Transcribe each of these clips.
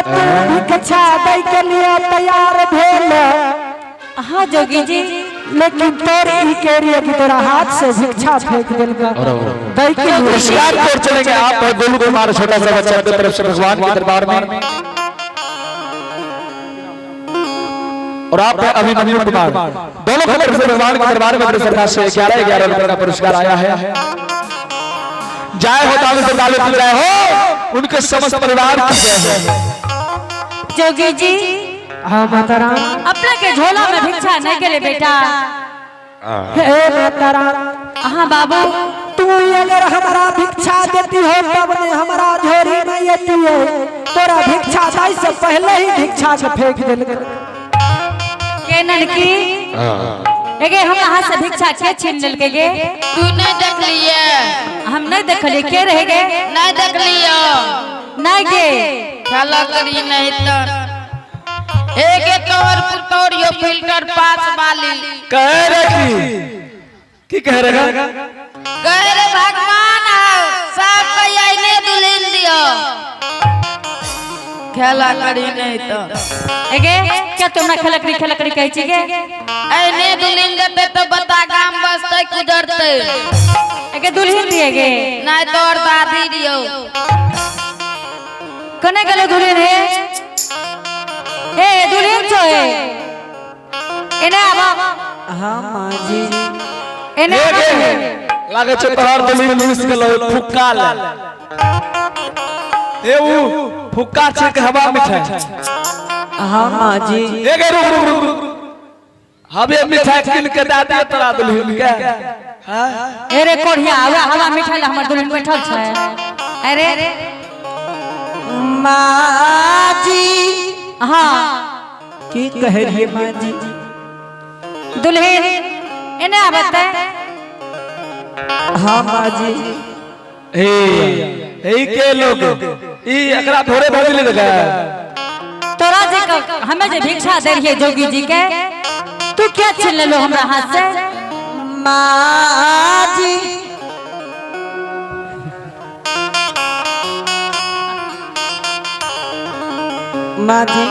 तू भिक्षा दै के लिए तैयार भेल। हाँ जोगी जी। लेकिन तोर ई के लिए कि तोरा हाथ से भिक्षा फेंक देलका दै के लिए। पुरस्कार की ओर चलेंगे आप और गोलू कुमार, छोटा सा बच्चा की तरफ से भगवान के दरबार में और आप अभिमन्यु कुमार, दोनों की तरफ से भगवान के दरबार में सरकार से 11-11 रुपए का पुरस्कार आया है। जय हो दारू श्रद्धालु की जय हो, उनके समस्त परिवार की जय हो। जोगी जी। हाँ माता राम। अपने के झोला में भिक्षा नहीं के बेटा। हे माता राम। हाँ बाबू। तू अगर हमारा भिक्षा देती हो तब ने हमारा झोरी में येती है। तोरा भिक्षा दै से पहले ही भिक्षा के फेंक देलक। के ननकी एगे, हमरा हाथ से भिक्षा के छीन लेलके गे? तू नहीं देखलिए? हम नहीं देखलिए, के रहे गे? नहीं देखलियो? नहीं गे। खेला करी नहीं तो एक तोहर पुतोरियो फिल्टर पास वाली। कह रहे की कह रहे? कह रे भगवान हो सब के आईने दुल्हन दियो, खेला करी नहीं तो। एगे, क्या तुमरा खेलकड़ी खेलकड़ी कहै छी गे? ऐने दुल्हन देते तो बता, गाम बसते गुजरते। एगे, दुल्हन दिए गे? नहीं तोहर दादी दियो। कने गेलो दुल्हन? हे हे, दुल्हन छो हे, एने आबा। हाँ माँ जी। एने आबा। लागे छै तोहर दुल्हन लूस गेलो फुक्का ले। ए, ऊ फुक्का छै के हवा मिठाई? हाँ माँ जी। ए गे, रुक रुक रुक रुक, हवे मिठाई किन के दे दिए तोरा दुल्हन के, हाँ? अरे कोढ़िया, हवा हवा मिठाई ला हमर दुल्हन बैठल छै। अरे। माँ जी। हाँ। की कह रही है माँ जी? दुल्हन, एने आबते। हाँ माँ जी। ए ए, के लोग ई एकरा भोरे भजले लगा। तोरा जे हमें जे भिक्षा दे रहिए जोगी जी के, तू क्या छीन लेलो हमरा हाथ से? माँ जी। माँ जी।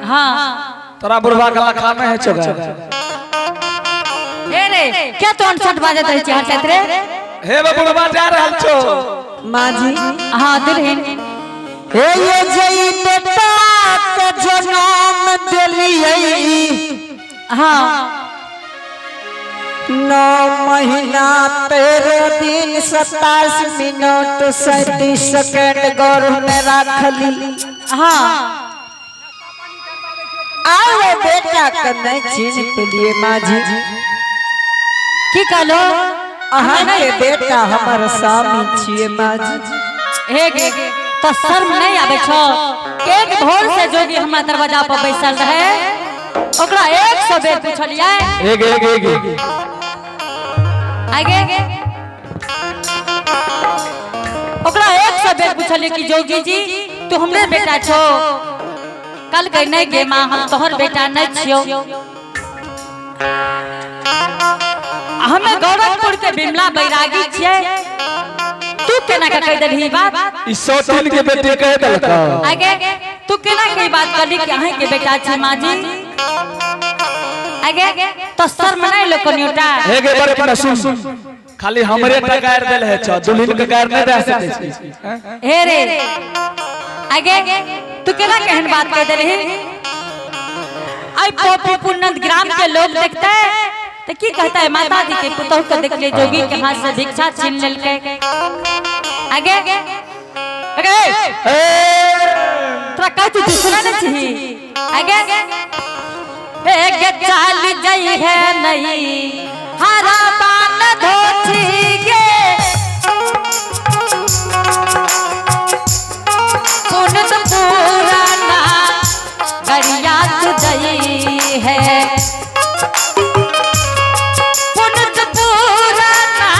हाँ। तोरा बुढ़वा के लखा में है चोगा। ए रे, क्या तो अनसठ बाजत रहे छी हंसैत रे? हे बे, बुढ़वा जा रहल छो। माँ जी। हाँ दुल्हन। हे ये जई बेटा के जनम दिलियै, 9 महीना 13 दिन 27 मिनट 37 सेकेंड गर्भ में रखली। आवे बेटा के नहीं छीन पेलिए माँ जी। की कहलो? अहाँ के बेटा हमर स्वामी छिए माँ जी। हे गे, तो शर्म नहीं आवे छो? एक भोर से जोगी हमरा दरवाजा पर बैसल रहे, ओकरा 100 बेर पूछलियै। एक एक एक एक। आगे ओकरा 100 बेर पूछलियै कि जोगी जी, तू हमरे बेटा छो? कल गई, नहीं गे माँ, हम तोहर बेटा नहीं छियो, हमें गोरखपुर के बिमला बैरागी छियै। तू केना के कह देलही बात? ई 103 के बेटी कह देलक। आगे, तू केना के ई बात करली कि अहीं के बेटा छी माँ जी? आगे, तो शर्म नहीं लो कनियोटा? हे गे बड़की ना, सुन, खाली हमरे टा गायर देल है छो, दुल्हन के गायर नहीं दे सकै छी, हैं? हे रे, आगे, तू केना केहन बात कह देलही? आई पोपी पुन्नत ग्राम के लोग देखते तो की कहता है? माता जी के पुतोह के देखले, जोगी के हाथ से भिक्षा छीन लेलके। आगे आगे, तोरा कहै छी, तू सुनै नहीं छी? आगे एक चाल जई है नहीं हरा बान धोती गे, सुन तो पुराना गरिया जई है, पुनत पुराना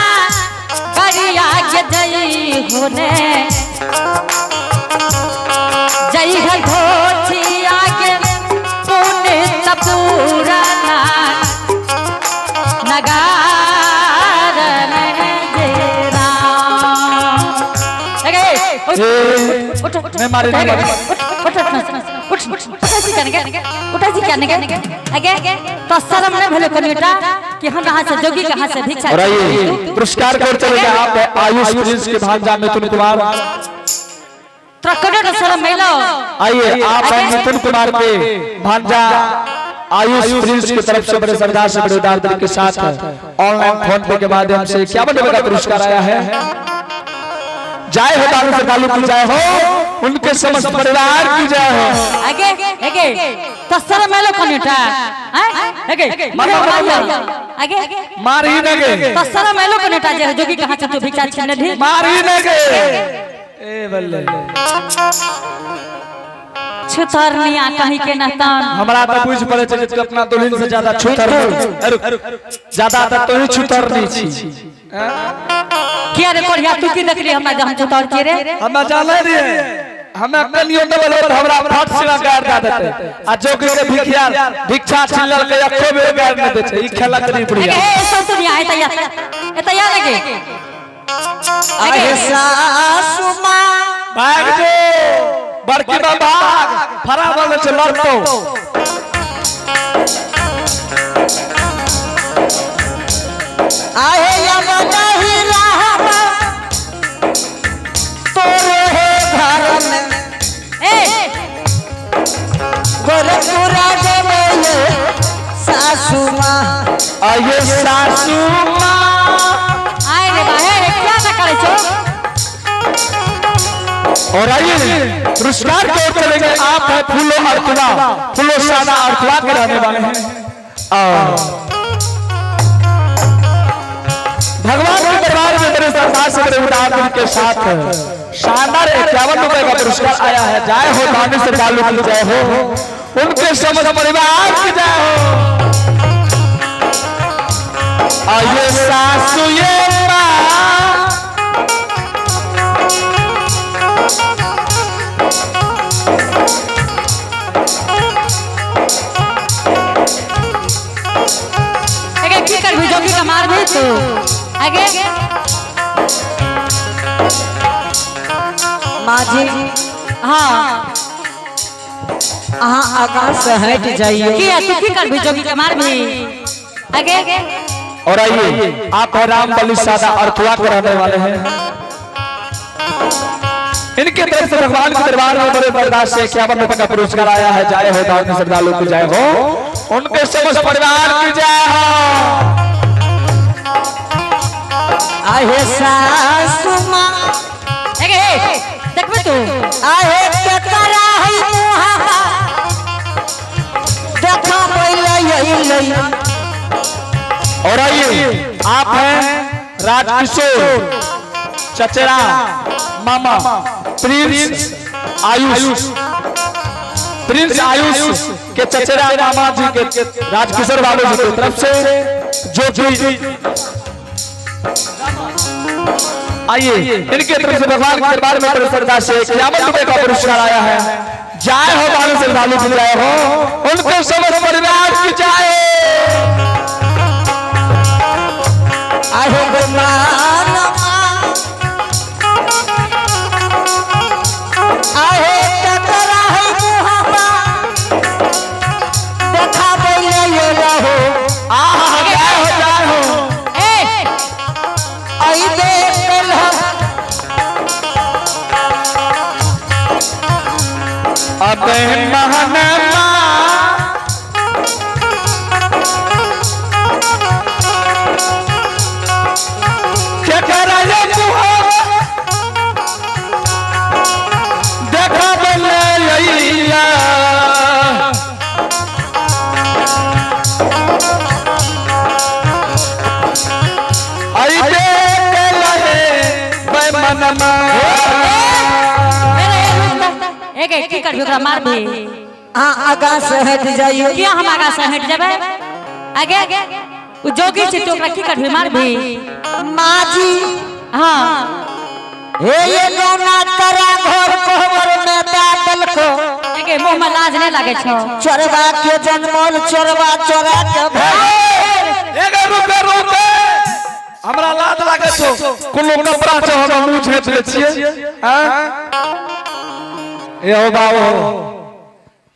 गरिया के जई होने जई है धोती आगे, पुनित पुराना नगार जे राम। अरे, उठ, उठ, उठ। नहीं मारे, नहीं मारे। उठ। उठ उठ उठ उठ उठै छी केने उठै छी केने आगे तो शरम नहीं भेलो कनिटा कि हम हाथ से जोगी के हाथ से भिक्षा और आइए पुरस्कार को चले गए आप आयुष प्रिंस के भांजा मिथुन कुमार। तोरा कनिटा शरम मिलो। आइए आप हैं मिथुन कुमार के भांजा आयुष प्रिंस की तरफ से बड़े सरदार से बड़े उदार दिल के साथ ऑनलाइन फोन पे के माध्यम से 51 रुपए का पुरस्कार आया है। जय हो दारू श्रद्धालु की जय हो, उनके समस्त परिवार की जय हो। आगे आगे तो शरम मिलो कनिटा हैं आगे मारो, मारो, मारो। आगे मार ही न गए। तो शरम मिलो कनिटा जे जोगी के हाथ से तू भिक्षा छीन ली। मार ही न गए ए बल्ले। छुतरनिया कहीं के नहतान। हमरा तो बुझ पड़े छै जे तू अपना दुल्हन से ज्यादा छुतर ज्यादा त तू ही छुतर नहीं छी। किया रे कोढ़िया, तू की देखली हमरा जे हम छुतर छियै रे? हमरा जानै रहियै, हमे कनियो न बोलबै त हमरा फट सिना गाड़ दे देतै आ जोगी के भिखिया भिक्षा छीन लेलकै, एको बेर गाड़ न दै छै। ई खेलक नहीं बुढ़िया। ए ससुरिया एतैया एतैया लगे। आहे सासु माँ। भाग जो बड़की बा भाग, फरा बोले छै लड़तो। आहे अब नहीं रहब तोरे हो घर में। ए गोरखपुरा जबे सासु माँ। आये सासू माँ। आय रे बा हे क्या ना करे छो। और आइए पुरस्कार की ओर चले गए आप है फूलो अर्थवा, फूलो सादा अर्थवा के रहने वाले हैं और भगवान के दरबार में मेरे सरदार से मेरे उदार दिल के साथ शानदार 51 रुपए का पुरस्कार आया है। जय हो दानी श्रद्धालु की जय हो, उनके समस्त परिवार की जय हो। आइए सासू ये माँ। आगे की करबी जोगी के मारबी तू आगे? माँ जी। हाँ। अहाँ आगाँ से हट जाइए। किया तू की करबी जोगी के मारबी आगे? और आइए आप हैं राम बलि सादा अर्थवा के रहने वाले हैं, इनके तरफ से भगवान के दरबार में बड़े बर्दाश्त से 51 रुपए का पुरस्कार आया है। जय हो दान श्रद्धालु की जय हो, उनके समस्त परिवार की जय हो। आहे सासु माँ। आगे हे देखबी तू। आहे केकरा है मुहावा देखा पहिले अइलै। और आइए आप हैं राजकिशोर चचेरा मामा प्रिंस आयुष, प्रिंस आयुष के चचेरा मामा जी के राजकिशोर बाबू जी की तरफ से जो कि आइए इनके तरफ से भगवान के दरबार में बड़े श्रद्धा से 51 रुपए का पुरस्कार आया है। जय हो बालू श्रद्धालु की जय हो, उनके समस्त परिवार की जय हो। आहे भगवान माँ। आहे केकरा है मुहावा देखा पहिले अइलै हो। आहा, जय हो जय हो। ए अइबे कलह। अब महनमा केकरा ये मुहावा देखा बले अइला। अइबे कलहे बेमनमा। अरे रुक एगे की करबी ओकरा मारबी? अहाँ आगाँ से हट जाइए। किया हम आगा से हट जेबै? आगे उ जोगी छै तो ओकरा की करबी मारबी? माँ जी। हाँ। हे ये गौना करा घर कोहबर में दादल को। एगे मुंह में लाज नहीं लागे छौ। चोरबा के जन्मल चोरबा चोरा के भाग। एगे रुके रुके, हमरा लाज लागे छौ, कोनो कपड़ा छौ हमरा मुंह झाँपि लै छियै। हैं? ए हो बाबू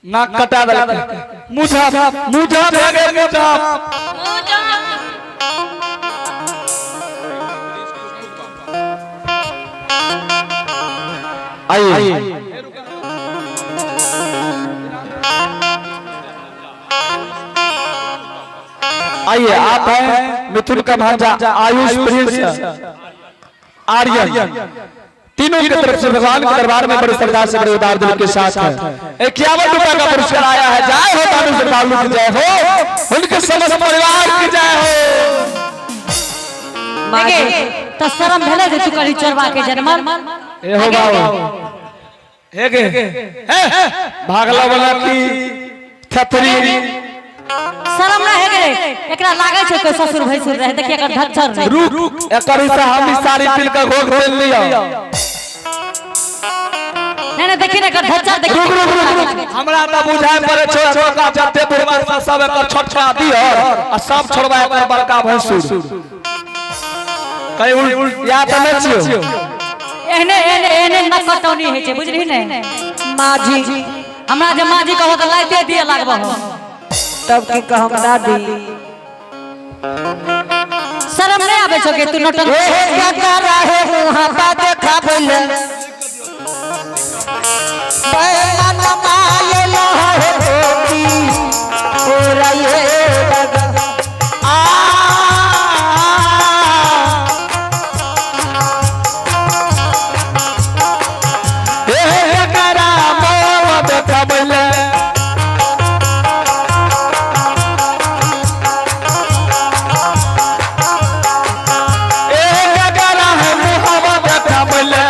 नाक कटा देलक मुझा मुझा भागे मुझा। आइए आइए, आप हैं मिथुन का भांजा आयुष प्रिंस आर्यन, तीनों की तरफ से भगवान के दरबार में बड़े सरदार से बड़े उदार दिल के साथ है 51 रुपए का पुरस्कार आया है। जय हो दानू श्रद्धालु की जय हो, उनके समस्त परिवार की जय हो। आगे तो शरम भेलै जे तू करी चोरबा के जनमल। ए हो बाबू हे गे हे, भागला वाला की छतरी। शरम ना हे गेलै एकरा लागै छै कोई ससुर भैंसुर रहे, देखिए एकर धच्छर रहे। रुक, एकर हिस्सा हम ही सारी तिल का घोग तेल लिया। नहीं नहीं, देखिए ना एकर धच्छर देखिए। रुक रुक रुक रुक, हमरा त बुझाय पड़े छो छोका जते बुढ़वा सब एकर छोटका दिह आ सब छोड़वा एकर बड़का भैंसुर कहीं उल या त नै छियो। एहने एहने एहने न कटौनी होइ छै, बुझली ने। माँ जी। हमरा जे माँ जी कहो तऽ लाइते दिए लागबो। तब की कहम दादी? शरम नहीं आबै छौ के तू नौटंकी? ए हे काका रहे मुहा पा देखा बोले बैमन मायल हो गोपी पूरा ये लगा आ। हे हे ककरा मोह देखबले। ए ककरा मुहवा देखबले।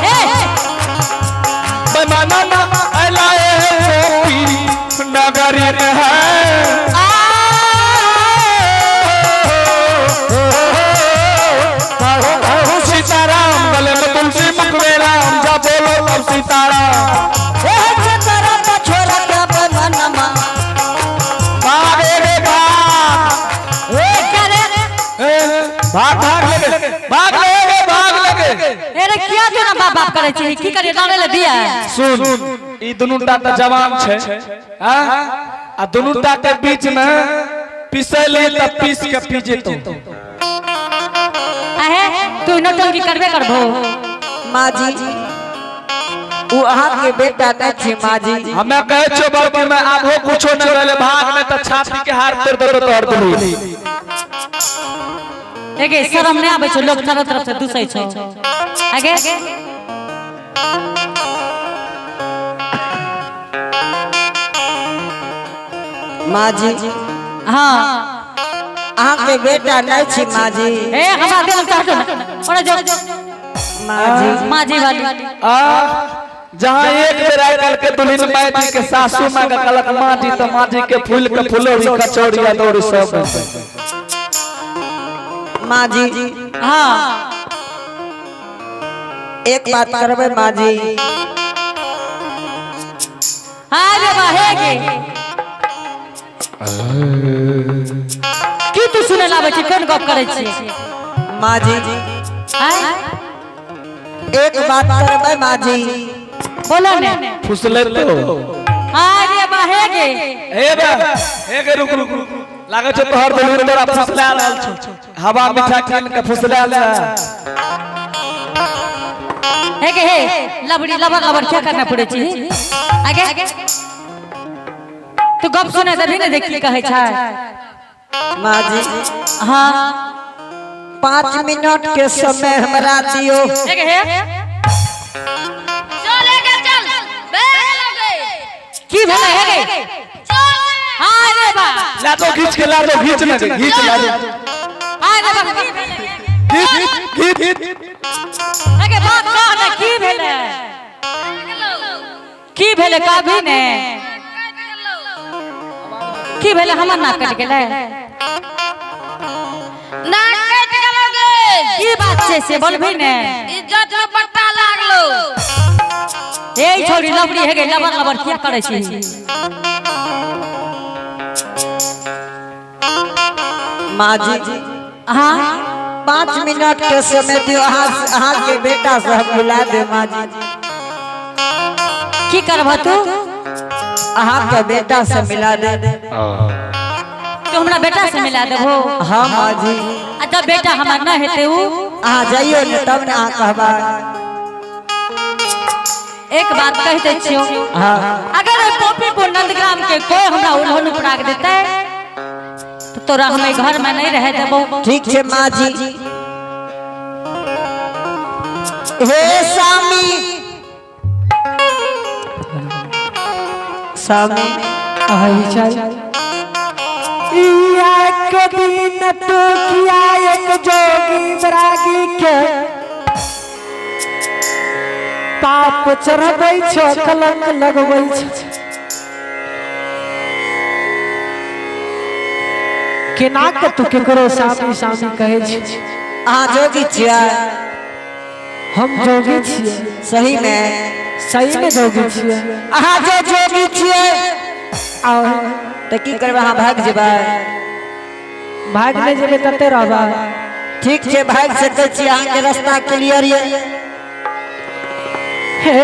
ए बेमाना ना अला ए गोपी नगरी में है। सीताराम गले में तुलसी मुख में राम, जा बोलो तब सीताराम। ए चकरा का छोरा का बैमनमा। भाग रे भाग। ए क्या रे? ए, भाग भाग लगे भाग लगे भाग लगे। ए रे किया तू ना बाप बाप करै छी? की करिए लड़े ले दिया? सुन, ई दुनू टा त जवान छै हां, आ दुनू टा के बीच में पिसैली त पीस के पी जेतौ। आहे तू नौटंकी करबे करबो? माँ जी, उ अहाँ के बेटा नहीं छी माँ जी। हमे कहै छियो बड़की में आबो कुछो न रहले, भाग में त छाती के हार तोड़ देतो तोहर दुनू। एगे शरम नहीं आबै छौ? लोग चारो तरफ से दूसै छौ। आगे माँ जी। हाँ। अहाँ के बेटा नहीं छी माँ जी। ए हमरा दिल से हटो ना, ओरे जो। माँ जी। माँ जी वाली। आ जहाँ एक बेर आइ काल्हि के दुल्हन माय जी के सासू माँ के कहलक माँ जी, त माँ जी के फूल के फुलौरी कचौड़ी आ दौड़ी सब। माँ जी। हाँ। एक बात करबै माँ जी। हाँ रे बा हे गे, की तू सुने लाबै छी? कोन गप करै छी? माँ जी। आँय? एक बात करबै माँ जी। बोलो ने। फुसले तो। हाँ रे बा हे गे। हे बे हे गे, रुक रुक रुक, लागै छौ तोहर दुल्हन तोरा फुसला रहल छौ, हवा मिठा कीन के फुसला ले। हे गे हे लबड़ी लबर लबर क्या करना पड़े छी? आगे तू गप सुने देबही ने जे की कहै छै। माँ जी। हाँ। 5 मिनट के समय हमरा दियो। हे गे हे। चल एगे चल बैग लगे। की भेलै हे गे? चल। हाँ रे बा। ला दो खींच के, ला दो खींच में खींच ला दो। हाँ रे बा, की भेलै? खींच खींच। हे गे बात कह ने, की भेलै? की भेलै कभी ने? की भेलै? हमर नाक कटि गेलै? नाक कटि गेलौ गे। की बात छै से बोलभी ने। इज्जत में पट्टा लागलो। ए छोरी लबड़ी हे गे, लबर लबर किया करै छी? माँ जी। हाँ। 5 मिनट के समय दियो, अहाँ के बेटा से हम मिला दे माँ जी। की करबह तू? अहाँ के बेटा से मिला दे। तू हमरा बेटा से मिला देबहो? हाँ माँ जी। आ जब बेटा हमार न हेतै उ? अहाँ जाइयो ने तब ने अहाँ कहबा। एक बात कह दै छियौ, हाँ। अगर ओहि पोपीपुर नंदग्राम के कोई हमरा उल्हन उपरा के देतै तो तोरा हम एहि घर में नहीं रह देबो। ठीक छे माँ जी। हे स्वामी, स्वामी एक दिन तो किया एक जोगी बैरागी के पाप चढ़बै छो, कलंक लगबै छो, केना के तू केकरो सामी सामी कहै छी? अहाँ जोगी छियै? हम जोगी छियै। सही में? सही में जोगी छियै। अहाँ जो जोगी छियै आ तऽ की करबै, अहाँ भागि जेबै? भाग नहि जेबै तते रहबै। ठीक छै, भागि सकै छी, अहाँके रास्ता क्लियर यऽ। हे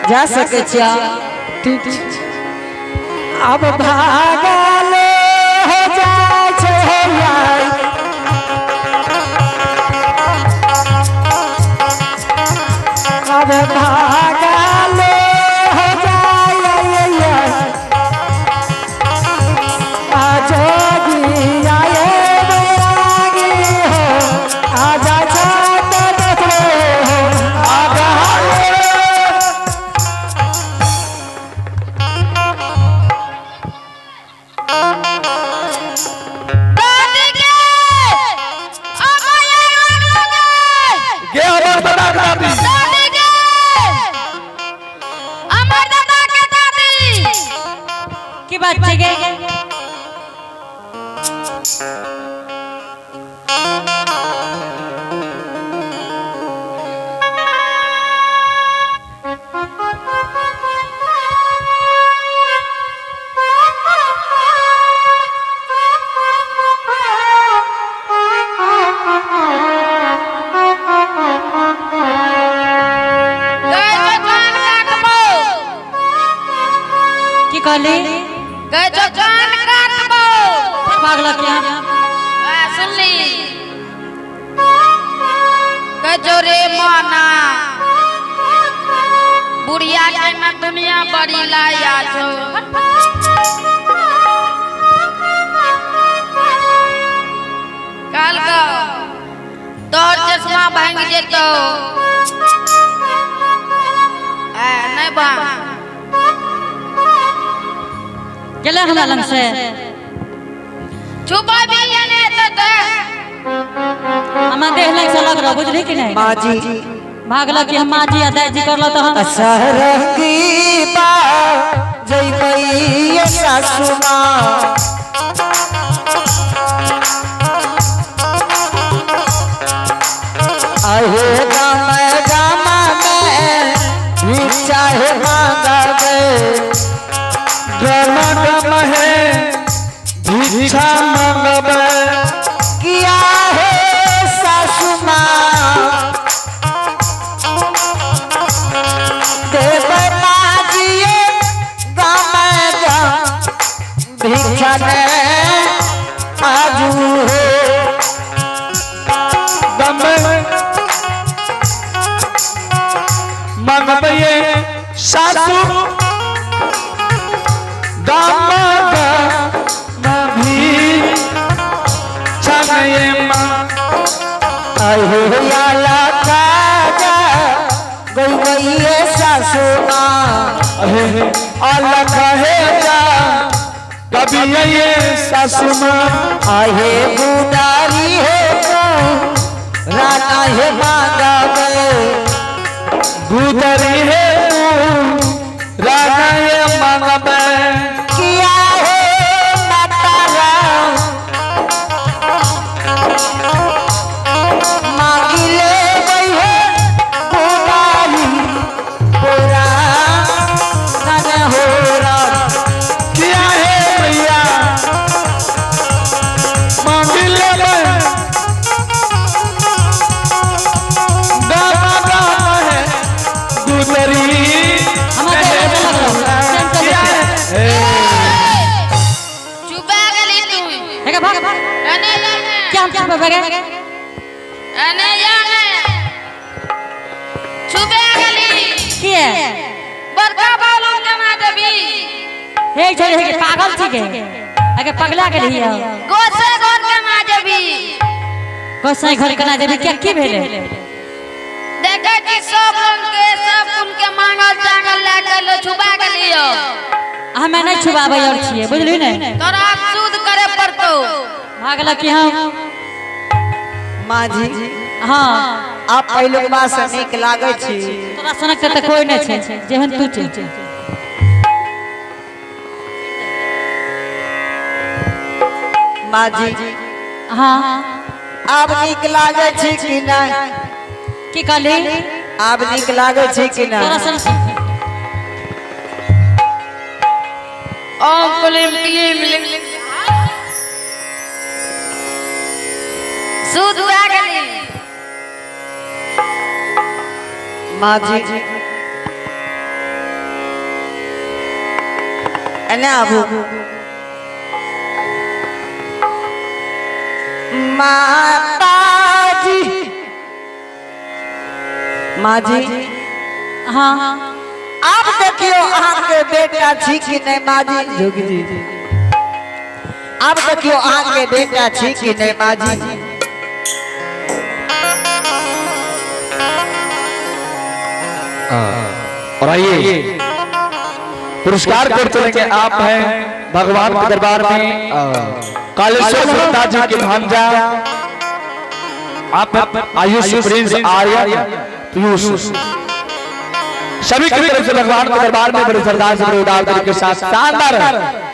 जा सकै छी अहाँ। ठीक छै। अब भागल हो जाइ छै यार, अब भागल हो जाय आ जोगी आए बैरागी हो, आजा छत देखो हो, आजा। दादी के अब आया लगे। गे हमर दादा के दादी। दादी के, हमर दादा के दादी। की बात छै गे? गए जो कान काटबो। की कहली? गए जो कान काटबो। भागलक यहाँ। आ, सुनली कह जो रे माना बुढ़िया के न दुनिया बड़ी लाया छो। काल का तोहर चश्मा भांग जेतो। आ, नहीं भांग। गेलै हमरा लग से। छुपा भी ने तो दे। हमरा देह लग से लग रह, बुझली कि नहीं? माँ जी। भागलक कि हम माँ जी आ दाई जी करल तहन। सरंगी बा जइबै सासु माँ, अहे गाम गाम में भिक्षा हे मांगबै। गम गम है भिक्षा मंगबै। किया हे सासु माँ, देबै माजिए गाम गाम भिक्षा ने आजू हो। गम मंगबै सासू गम गम भिक्षा ये माँ। अहे आला काजा गई सासु माँ। अहे अलग है जा कभी ये सासू माँ। आहे गुदारी हे राना हे मांगबै। गुदरी है राना ये मंगबै। किया हे माता राम मांगी ले हे गुदारी पूरा नन हो राम। किया है छुपेबे गे? अने या ने छुबे गेली। किए? बड़का बालू कमा देबी। हे छोरी, हे पागल छी गे? अगे पगला गेली है। गोसे घर कमा देबी। गोसाई घर कना देबी? क्या की भेले? देखे छी सब रंग के सब कुल के मांगल चांगल लए के लो छुबा गेली हो। हमे नहीं छुबाबै और छियै, बुझली ने? तोरा आब सूद करे पड़तो। भागल कि हम। माँ जी। हाँ। आप पहिलुकबा से नीक लागै छी। तोरा सनक तऽ कोई नहि छै जेहन तू छै। माँ जी। हाँ। आब नीक लागै छी कि नहि? की कहली? आब नीक लागै छी कि तोरा नहि? सन। ओम क्लीम क्लीम क्लीम। सूद भए गेली। माँ जी, एने आबू। माताजी, माँ जी। हाँ। आब देखियो अहाँके बेटा छी कि नहि। माँ जी, जोगी जी, आब देखियो अहाँके बेटा छी कि नहि। माँ जी। और आइए पुरस्कार कर चलेंगे। आप हैं भगवान के दरबार में कालेश्वर गुप्ता जी के भांजा आप आयुष प्रिंस आर्यन पीयूष, सभी की तरफ से भगवान के दरबार में बड़े सरदार से बड़े उदार दिल के साथ शानदार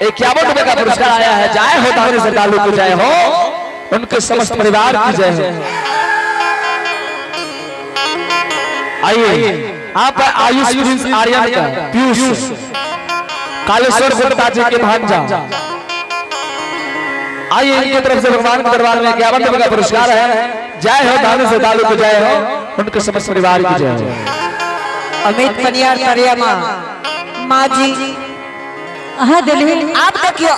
51 रुपए का पुरस्कार आया है। जय हो दानी श्रद्धालु की जय हो, उनके समस्त परिवार की जय हो। आइए आप आयुष प्रिंस आर्यन का पीयूष कालेश्वर गुप्ता जी के भांजा, आइए इनकी तरफ से भगवान के दरबार में 51 रुपए का पुरस्कार है। जय हो दानी श्रद्धालु की जय हो, उनके समस्त परिवार की जय हो। अमित पनियार तरियामा। माँ जी। हाँ, दिल्ली। आप देखियो।